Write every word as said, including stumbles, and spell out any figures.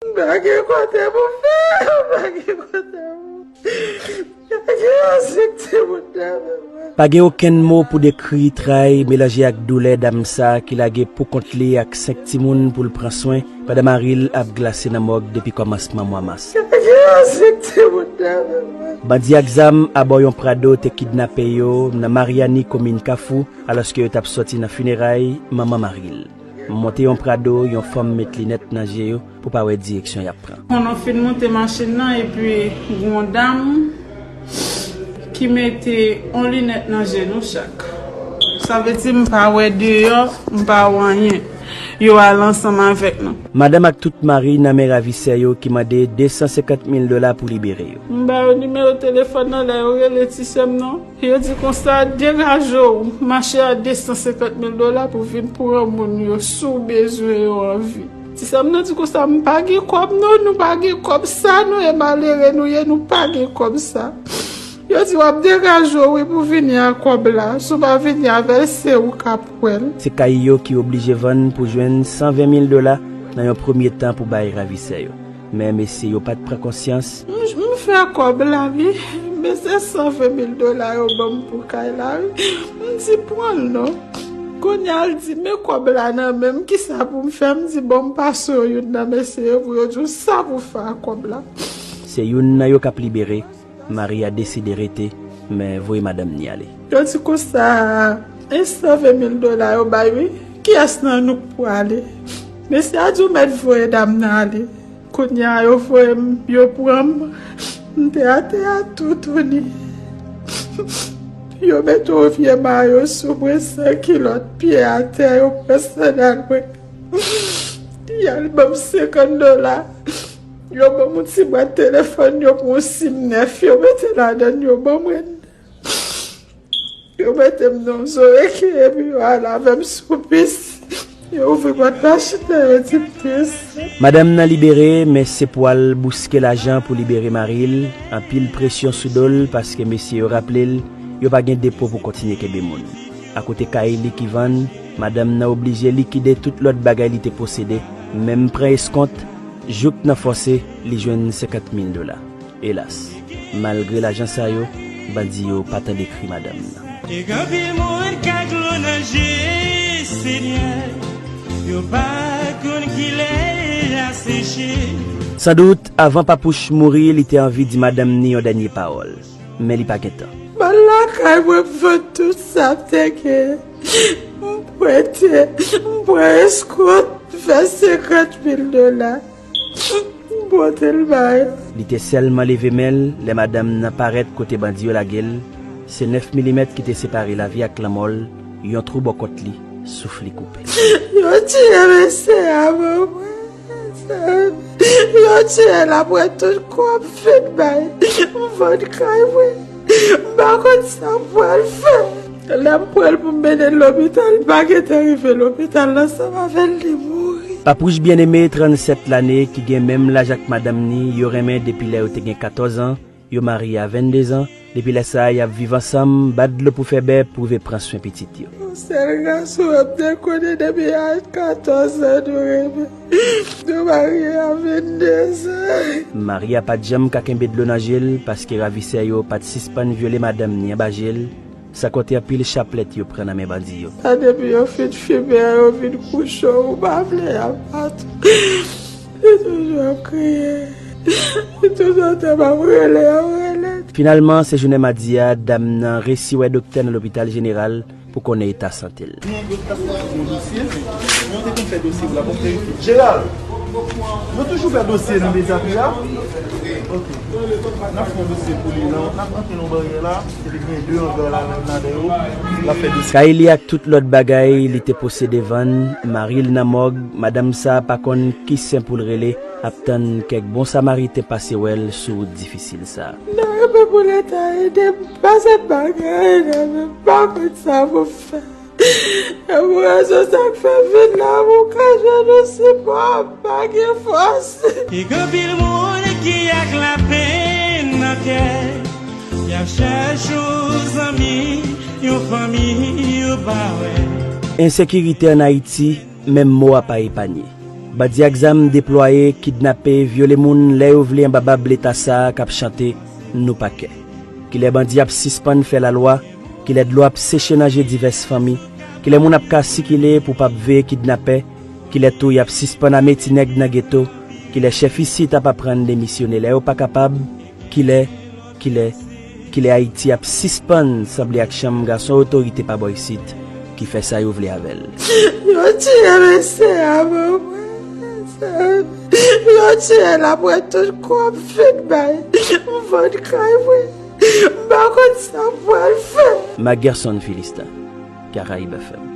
M pa gen kote pou fè, m pa gen kote pou. Pa gen yon senk timoun nan men mwen. Pa gen okenn mo pou dekri tray melanje ak doulè dam sa ki lage poukont li ak senk timoun pou l pran swen pandan mari l ap glase nan mòg depi kòmansman mwa mas. Pa gen yon senk timoun nan men mwen. Bandi ak zam abò yon Prado te kidnape yo nan Maryani, komin Kafou, alòske yo t ap sòti nan fineray manman mari l. Monte yon Prado, yon fanm met linèt nan je yo pou pa wè direksyon y ap pran. Konnen w fin monte machin nan, epi gon dam ki mete yon linèt nan je nou chak. Sa vle di m pa wè deyò, m pa wè anyen. Yo al ansanm avèk nou. Madanm ak tout mari nan men ravisè yo ki mande de san senkant mil dola pou libere yo. M ba yo nimewo telefòn nan, lè yo rele ti sè m nan. Yo di konsa, degaje w, mache a de san senkant mil dola pou vin pran moun yo si w bezwen yo anvi. Ti sè m nan di konsa, m pa gen kòb non, nou pa gen kòb sa, nou e malere nou ye, nou pa gen kòb sa. Yo di w ap degaje w wi pou vini ak kòb la, si w pa vini avè l, se ou k ap wè l. Se kay yo ki oblije vann pou jwenn san ven mil dola nan yon premye tan pou bay ravisè yo. Men mesye yo pa t pran konsyans. M, m fè kòb la wi, men se san ven mil dola yo ban m pou kay la wi. M di pran l non. Kounye a l di men kòb la nan men m, kisa pou m fè? M di bon, m pase w youn nan mesye yo pou yo di w sa pou fè ak kòb la. Se youn nan yo k ap libere. Mari a deside rete, men voye madanm ni ale. Yo di konsa, e san ven mil dola yo bay wi. Kiyès nan nou k prale? Mesye a di w mèt voye dam nan ale. Kounye a yo voye m, yo pran m. M te atè a toutouni. Yo mete yon vye mayo sou mwen, san kilòt, pye atè, yo pran sandal mwen. Y al ban m senkant dola. Yo ban m yon ti bwat telefòn, yo pran yon sim nèf, yo mete ladan l, yo ban mwen. Yo mete m nan yon zoreye, epi yo al avè m sou pis. Yo ouvri pòt machin nan, yo di m tris. Madanm nan libere, men se pou al bouske lajan pou libere mari l. Anpil presyon sou do l, paske mesye yo raple l, yo pa gen depo pou kontinye kenbe moun. Akote kay li ki vann, madanm nan oblije likide tout lòt bagay li te posede, menm pran eskont, jouk nan fòse li jwenn senkant mil dola. Elas, malgre lajan sa yo, bandi yo pa tande kri madanm nan. E gen anpil moun k ak dlo nan je, Senyè, yo pa konn kilè l a seche. Sandout, avan Papouch mouri, li te anvi di madanm ni yon dènye pawòl, men li pa gen tan. M al lakay mwen, m vann tout sa m te gen. M prete, m pran eskont, m fè senkant mil dola. M pote l bay. Li te sèlman leve men l lè madanm nan parèt kote bandi yo lage l. Se nèf milimèt ki te separe lavi ak lanmò l, yon twou bò kont li, souf li koupe. Yo tiye mesye a ban mwen. Yo tiye l apre tout kòb fin bay. M vann kay mwen. M pa konn sa m pral fè. Lè m pran l pou m mennen l lopital, m pa gentan rive lopital ansanm avè l, li mouri. Papouch Byeneme, trannsèt lane, ki gen menm laj ak madanm ni, yo renmen depi lè yo te gen katòz an, yo marye a venndezan, depi lè sa a, y ap viv ansanm, bat dlo pou fè bè, pou rive pran swen pitit yo. Yon sèl gason m te konnen depi a katòz an nou renmen. Nou marye a venndezan. Mari a pa t janm ka kenbe dlo nan je l, paske ravisè yo pa t sispann vyole madanm ni anba je l, san konte anpil chaplèt yo pran nan men bandi yo. Sa depi yo fin fimen an, yo vin kouche w, ou pa vle y ap bat ou. Li toujou ap kriye. Li toujou ap ap rele, ap rele. Finalman, se jounen madi a, dam nan resi wè doktè nan lopital jeneral pou konnen eta sante l. Gen dòt ka fè yon dosye, men yo te konn fè dosye pou la, bon, verifye. Jeral, yo toujou fè dosye nan Dezapia. Ok. N ap fè yon dosye pou li, nan, n ap antre nan baryè la, epi gen de anga la menm ladan yo, l ap fè dosye. Kay li ak tout lòt bagay li te posede vann, mari l nan mòg, madanm sa a pa konn ki sen pou l rele, ap tann kèk bon samariten pase wè l sou wout difisil sa a. Nan renmen pou Leta ede m, pase bagay nan men m, pa konn sa pou m fè. E pou rezon sa k fè m vin la, pou ka jwenn yon sipò, m pa gen fòs. E gen anpil moun ki ak lapenn nan kè, y ap chèche yon zanmi, yon fanmi, yo pa wè. Ensekirite ann Ayiti, menm mo a pa epanye. Bandi ak zam deplwaye, kidnape, vyole moun lè yo vle anba bab Leta sa a k ap chante nou pa kè. Kilè bandi ap sispann fè lalwa? Kilè dlo ap seche nan je divès fanmi? Kilè moun ap ka sikile pou p ap veye kidnapè? Kilè tou y ap sispann ame ti nèg nan geto? Kilè chèf isit ap aprann demisyone lè yo pa kapab? Kilè, kilè, kilè Ayiti ap sispann sanble ak chanm gason otorite pa bò isit ki fè sa yo vle avè l? Yo tiye mesye a, manman. Yo tiye l apre tout kòb fin bay. M vann kay vre. M pa konn sa m pral fè. Mac Gerson Philistin, Caraïbes F M.